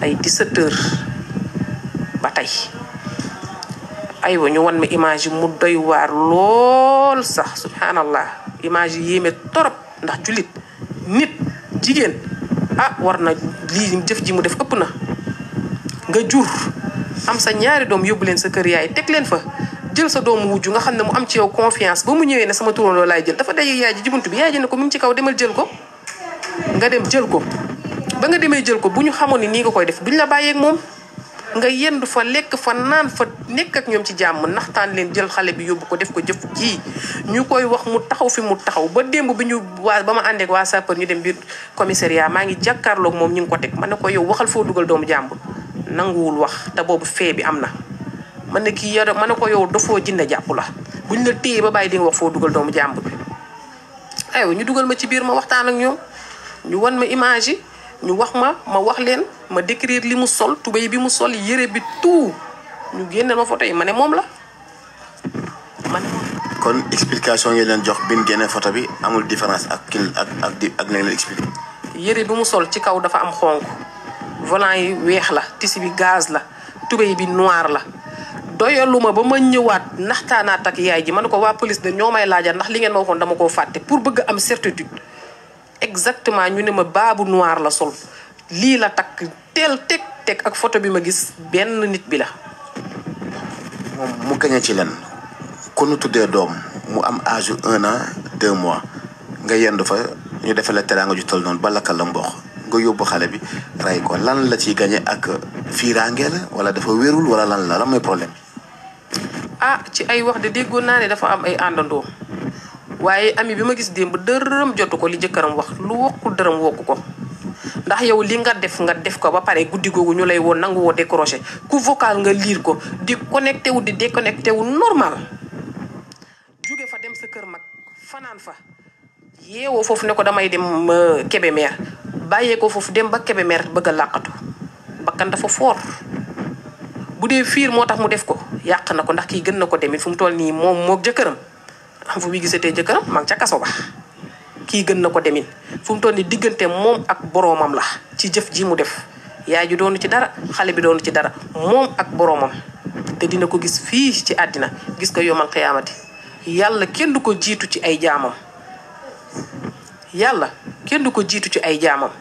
ay 17h ba tey aywa ñu wan ma image yi mu doy waar lool sax subhanallah image yi yéeme torop ndax jullit nit jigéen war na lii jëf ji mu def ëpp na nga jur am sa ñaari doom yóbbu leen sa kër yaay teg leen fa jël sa doomu wujju nga xam ne mu am ci yow confiance ba mu ñëwee ne sama turandoo laay jël dafa daje yaay ji ci buntu bi yaay ji ne ko mu ngi ci kaw demal jël ko nga dem jël ko ba nga demee jël ko bu ñu xamoon ni nii nga koy def duñ la bàyyeeg moom nga yendu fa lekk fa naan fa nekk ak ñoom ci jàmm naxtaan leen jël xale bi yóbbu ko def ko jëf ji ñu koy wax mu taxaw fi mu taxaw ba démb bi ñu ba ma àndeek waa sapeur ñu dem biir commissariat maa ngi jàkkaarloog moom ñu ngi ko teg ma ne ko yow waxal foo dugal doomu jàmbur nanguwul wax te boobu fee bi am na ma ne kii yow ma ne ko yow dafoo jinne jàpp la buñ la téye ba bàyyi di nga wax foo dugal doomu jàmbur bi aywa ñu dugal ma ci biir ma waxtaan ak ñoom ñu wan ma image yi ñu wax ma wax leen ma décrire li mu sol tubéy bi mu sol yére bi tout ñu génne ma photo yi ma ne moom la kon explication yi leen jox bin génne photo bi amul différence ak ak leen expliqué. yére bi mu sol ci kaw dafa am xonk volant yi weex la tissu bi gaz la tubéy bi noir la doyaluma ba ma ñëwaat naxtaanaat ak yaay ji ma ne ko waa police de ñoo may laajal ndax li ngeen ma waxoon dama koo fàtte pour bëgg am certitude exactement ñu ne ma baabu noir la sol lii la takk teel teg ak photo bi ma gis benn nit bi la. moom mu gañe ci leen ku nu tuddee doom mu am âge 1 an 2 mois nga yendu fa ñu defee la teraanga ju tol noonu ba lakkal la mboq nga yóbbu xale bi ray ko lan la ciy gañe ak fiiraange la wala dafa wérul wala lan la mooy problème. ci ay wax de déggoon naa ne dafa am ay àndandoo waaye ami bi ma gis démb dërëm jotu ko li jëkkëram wax lu wokkul dërëm wokku ko ndax yow li nga def ko ba pare guddi googu ñu lay woon nangu woo décroché ku vocal nga liir ko di connecté wu di déconnecté wu normal jóge fa dem sa kër mag fanaan fa yeewoo foofu ne ko damay dem Kébémer bàyyee ko foofu dem ba Kébémer bëgg a làqatu bakkan dafa foor bu dee fiir moo tax mu def ko yàq na ko ndax kii gën na ko demit fu mu toll nii moom moog jëkkëram xam fu muy gisatee jëkkëram maa ngi ca kaso ba kii gën na ko demin fu mu toll nii diggante moom ak boroomam la ci jëf ji mu def yaay ji doonu ci dara xale bi doonu ci dara moom ak boroomam te dina ko gis fii ci àddina gis ko yomal xiyaamati yàlla kenn du ko jiitu ci ay jaamam yàlla kenn du ko jiitu ci ay jaamam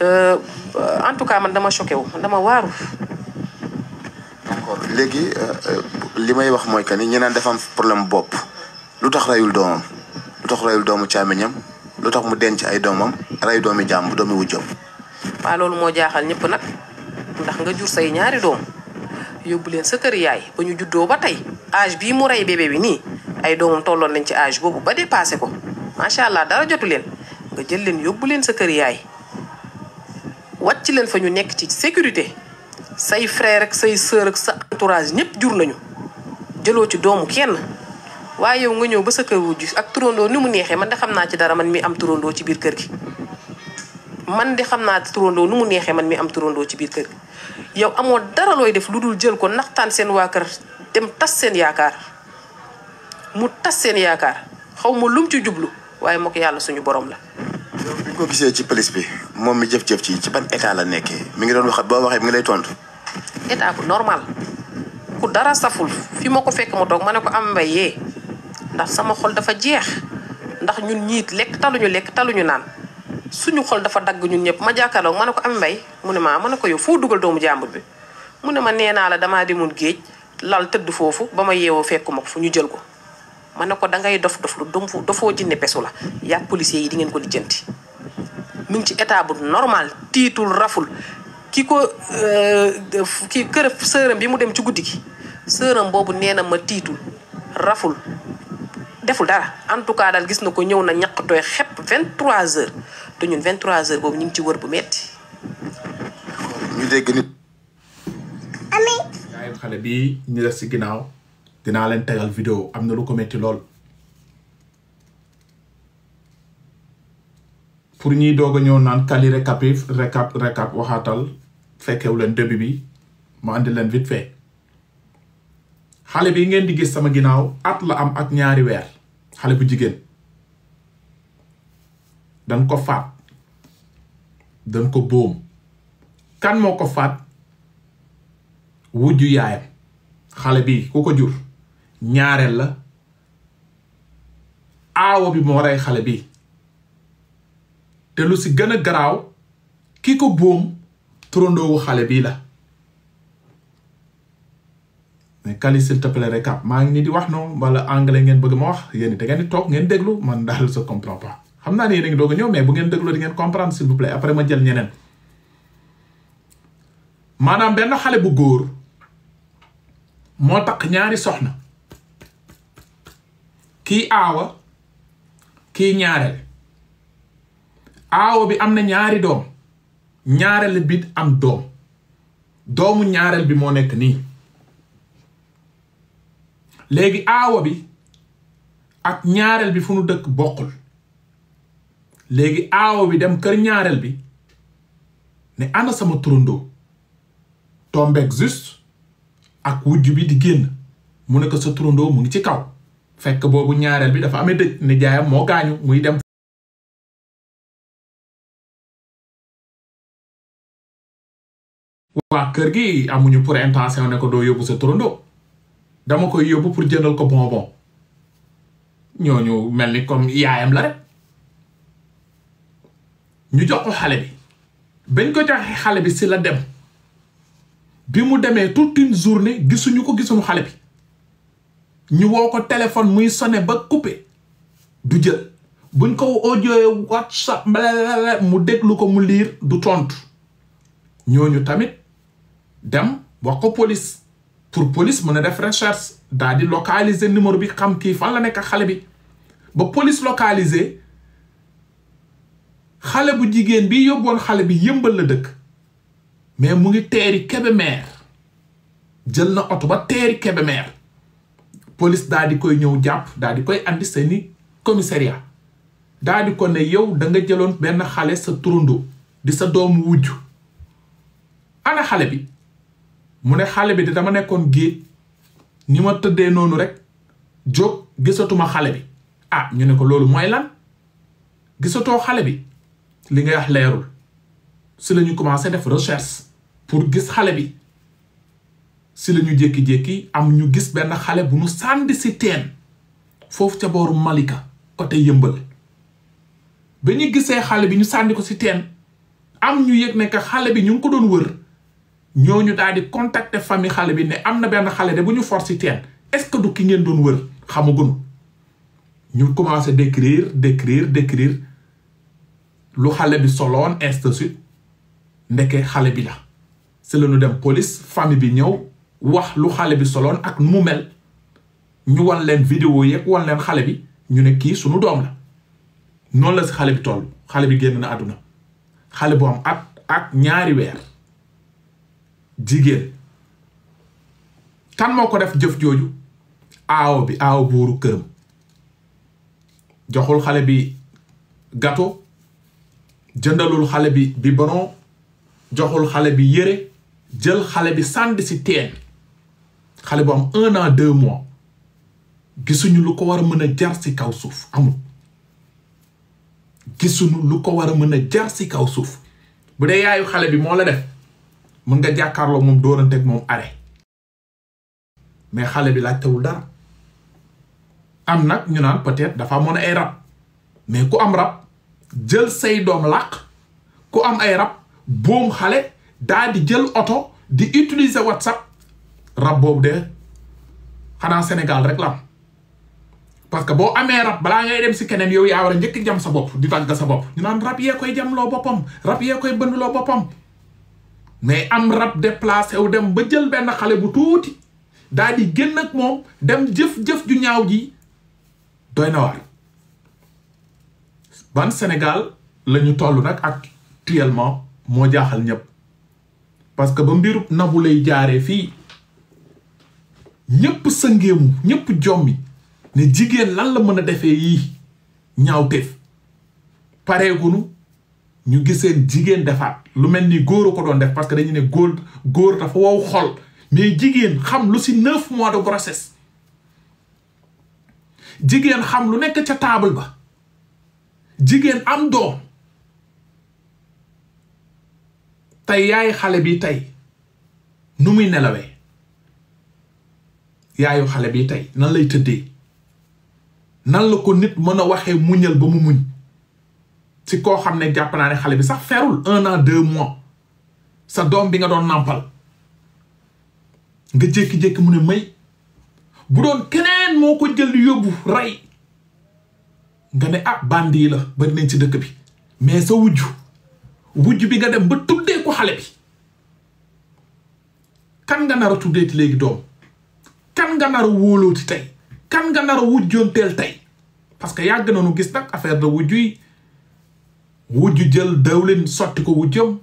en tout cas man dama choqué wu dama waaru. d'accord léegi li may wax mooy que ni ñu naan dafa am problème bopp lu tax rayul doomam lu tax rayul doomu càmmiñam lu tax mu denc ay doomam ray doomi jàmm doomi wujjam. waaw loolu moo jaaxal ñëpp nag ndax nga jur say ñaari doom yóbbu leen sa kër yaay ba ñu juddoo ba tey âge bii mu rey bébé bi nii ay doomam tolloon nañ ci âge boobu ba dépassé ko macha allah dara jotu leen nga jël leen yóbbu leen sa kër yaay. wàcc leen fa ñu nekk ci sécurité say frère ak say sœur ak sa entourage ñëpp jur nañu jëloo ci doomu kenn waaye yow nga ñëw ba sa kër wujj ak turandoo ni mu neexee man de xam naa ci dara man mi am turandoo ci biir kër gi. man de xam naa turandoo ni mu neexee man mi am turandoo ci biir kër gi yow amoo dara looy def lu dul jël ko naxtaan seen waa kër dem tas seen yaakaar mu tas seen yaakaar xaw ma lum ci jublu waaye moo ko yàlla suñu borom la. bi ko gisee ci police bi moom mi jëf-jëf ci ban état la nekkee mi ngi doon waxat boo waxee mi ngi lay tontu. état bu normal ku dara saful fi ma ko fekk mu toog ma ne ko am mbay yee ndax sama xol dafa jeex ndax ñun ñiit lekk taluñu naan suñu xol dafa dagg ñun ñëpp ma jàkkaarloog ma ne ko am mbay mu ne ma ne ko yow foo dugal doomu jàmbur bi mu ne ma nee naa la damaa demoon géej lal tëdd foofu ba ma yeewoo fekkuma ko fu ñu jël ko ma ne ko dangay dof lu dofoo jinne pesu la yaag policiers yi di ngeen ko lijjanti mi ngi ci état bu normal tiitul raful ki kër sëram bi mu dem ci guddi gi sëram boobu nee na ma tiitul raful deful dara en tout cas daal gis na ko ñëw na ñaq tooy xepp 23h te ñun 23h boobu ñu ngi ci wër bu metti ñu dégg nit. yaay xale bi ñu def si ginnaaw dinaa leen tegal vidéo am na lu ko metti lool pour ñuy doog a ñëw naan kali récap waxaatal fekkewu leen début bi ma andi leen vite fait xale bi ngeen di gis sama ginnaaw at la am ak ñaari weer xale bu jigéen dañ ko faat dañ ko boom kan moo ko faat wujju yaayam xale bi ku ko jur ñaareel la aawo bi moo rey xale bi te lu si gën a garaaw ki ko boom turandoowu xale bii la mais Kali s'il te plaît récap maa ngi nii di wax non wala anglais ngeen bëgg ma wax yéen da ngeen di toog ngeen déglu man daal je comprends pas xam naa ne yéen a ngi doog a ñëw mais bu ngeen déglu di ngeen comprendre s'il vous plaît après ma jël ñeneen maanaam benn xale bu góor moo takk ñaari soxna kii aawa kii ñaareel aawa bi am na ñaari doom ñaareel bi am doomu ñaareel bi moo nekk nii léegi aawa bi ak ñaareel bi fu nu dëkk bokkul léegi aawa bi dem kër ñaareel bi ne ana sama turandoo tombeek juste ak wujj bi di génn mu ne ko sa turandoo mu ngi ci kaw fekk boobu ñaareel bi dafa amee dëj ne jaayam moo gaañu muy dem waa kër gi amuñu pour intention ne ko doo yóbbu sa turandoo dama koy yóbbu pour jëndal ko bonbon ñooñu mel ni comme yaayam la rek ñu jox ko xale bi bañ ko joxe xale bi si la dem bi mu demee toute une journée gisuñu xale bi ñu woo ko téléphone muy sonné ba coupé du jël buñ ko audio WhatsApp mu déglu ko mu liir du tontu ñooñu tamit dem wax ko police pour police mën a def recherche daal di localiser numéro bi xam kii fan la nekk xale bi ba police localiser xale bu jigéen bi yóbboon xale bi yëmbal la dëkk mais mu ngi teeri Kébémer jël na oto ba teeri Kébémer police daal di koy ñëw jàpp daal di koy andi seeni commissariat daal di ko ne yow da nga jëloon benn xale sa turando di sa doomu wujju ana xale bi mu ne xale bi de dama nekkoon géej ni ma tëddee noonu rek jóg gisatuma xale bi ah ñu ne ko loolu mooy lan gisatoo xale bi li ngay wax leerul si la ñu commencé def recherche pour gis xale bi si la ñu jékki-jékki am ñu gis benn xale bu nu sànni si teen foofu ca booru Malika côté Yëmbal ba ñu gisee xale bi ñu sànni ko si teen am ñu yëg ne que xale bi ñu ngi ko doon wër ñooñu daal di contacter famille xale bi ne am na benn xale de bu ñu for si teen est-ce que du ki ngeen doon wër xamagunu ñu commencé décrire lu xale bi soloon ainsi de suite ndeke xale bi la si la ñu dem police famille bi ñëw wax lu xale bi soloon ak nu mu mel ñu wan leen vidéo yeeg wan leen xale bi ñu ne kii sunu doom la noonu la si xale bi toll xale bi génn na àdduna xale bu am at ak ñaari weer jigéen kan moo ko def jëf jooju aaw buuru këram joxul xale bi gâteau jëndalul xale bi biberon joxul xale bi yére jël xale bi sànni si teen xale bu am 1 an 2 mois gisuñu lu ko war a mën a jar si kaw suuf amul gisuñu lu ko war a mën a jar si kaw suuf bu dee yaayu xale bi moo la def mën nga jàkkaarloo moom dooranteeg moom arrêt mais xale bi laajtewul dara am nag ñu naan peut-être dafa amoon ay rab mais ku am rab jël say doom làq ku am ay rab boom xale daa di jël oto di utiliser WhatsApp rab boobu de xanaa Sénégal rek la am parce que boo amee rab balaa ngay dem si keneen yow yaa war a njëkk jam sa bopp di tàgg sa bopp ñu naan rab yee koy jam loo boppam rab yee koy bënn loo boppam mais am rab déplacé wu dem ba jël benn xale bu tuuti daa di génn ak moom dem jëf-jëf ju ñaaw ji doy na waar ban Sénégal la ñu toll nag actuellement moo jaaxal ñëpp parce que ba mbirub Nabou lay jaaree fii ñëpp sëngeemu ñëpp jommi ne jigéen lan la mën a defee yii ñaawteef pareegunu ñu giseen jigéen defaat lu mel ni góor a ko doon def parce que dañu ne góor dafa wow xol mais jigéen xam lu si 9 mois de grossesse jigéen xam lu nekk ca table ba jigéen am doom tey yaay xale bi tey nu muy nelawee yaayu xale bi tey nan lay tëddee nan la ko nit mën a waxee muñal ba mu muñ si koo xam ne jàpp naa ne xale bi sax ferul 1 an 2 mois sa doom bi nga doon nàmpal nga jékki-jékki mu ne may bu doon keneen moo ko jël yóbbu rey nga ne ah bandi la bari nañ ci dëkk bi mais sa wujju bi nga dem ba tuddee ko xale bi kan nga nar a tuddeeti léegi doom kan nga nar a wóolooti tey kan nga nar a wujjoonteel tey parce que yàgg na nu gis nag affaire de wujju yi wujju jël dawlin sotti ko wujjom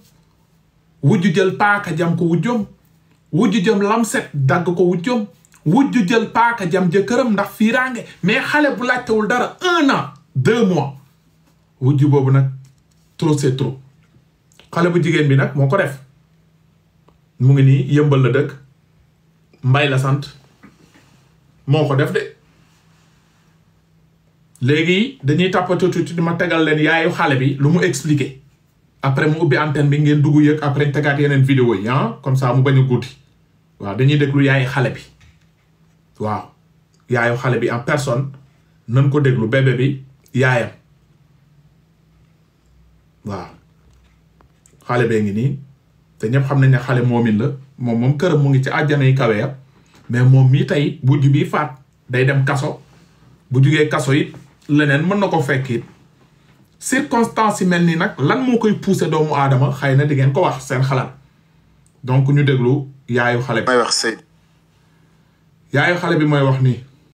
wujju jël paaka jam ko wujjom wujju jëm lamset dagg ko wujjom wujju jël paaka jam jëkkëram ndax fiiraange mais xale bu laajtewul dara 1 an 2 mois wujju boobu nag trop c'est trop xale bu jigéen bi nag moo ko def mu ngi nii yëmbal la dëkk mbay la sant moo ko def de léegi dañuy tàppatoo tuuti di ma tegal leen yaayu xale bi lu mu expliqué après mu ubbi antenne bi ngeen dugg yëg après tegaat yeneen vidéo yi comme ça mu bañ a guddi waaw dañuy déglu yaayu xale bi waaw yaayu xale bi en personne nan ko déglu bébé bi yaayam waaw xale bee ngi nii te ñëpp xam nañ ne xale moomin la moom këram mu ngi ci àjjana yi kawe ya mais moom mii tey bu jubi faat day dem kaso bu jugee kaso it leneen mën na ko fekk it circonstance yi mel nii nag lan moo koy pousser doomu aadama xëy na di ngeen ko wax seen xalaat donc ñu déglu yaayu xale bi. may wax Seydou. yaayu xale bi mooy wax nii.